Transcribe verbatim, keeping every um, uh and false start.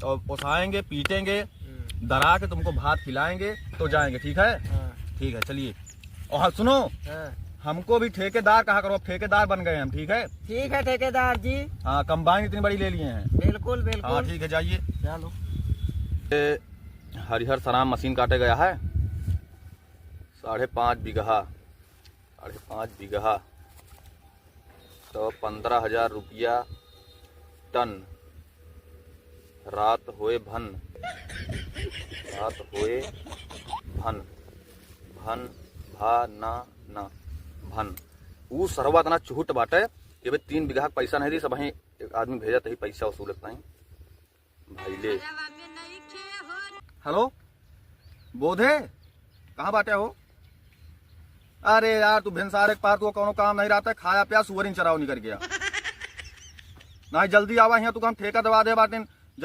और ओसाएंगे, पीटेंगे, हम्म। दरा के तुमको भात खिलाएंगे, तो जाएंगे, ठीक है? हाँ। ठीक है, चलिए। और हाँ, सुनो, हाँ। हमको भी ठेकेदार कहा करो, अब ठेकेदार बन गए हम, ठीक है? ठीक है ठेकेदार जी। हाँ, कंबाइन इतनी बड़ी ले लिए हैं। बिल्कुल, बिल्कुल। हाँ, ठीक है, जाइए। चलो। ये हरिहर सराम मशीन काटे गया है, साढ़े पाँच बीघा, साढ़े पाँच बीघा, तो पन्द्रह हजार रुपया टन। रात होए भन, रात होए भन, भन, भा, ना, ना, भन। ऊ सरवा इतना चुहुट बाटे कि अबे तीन बीघा के पैसा नहीं दी, सब वहीं एक आदमी भेजत ही पैसा वसूलत नहीं। भाई ले। हेलो, बोधे, कहाँ बाटे हो? अरे यार, तू भिनसारे के पार तू कौनो काम नहीं रहता, खाया पिया सुअरिन चराव निकल गया। नहीं, जल्दी आवा यहाँ, तू हम ठेका दवा दे बाटिन,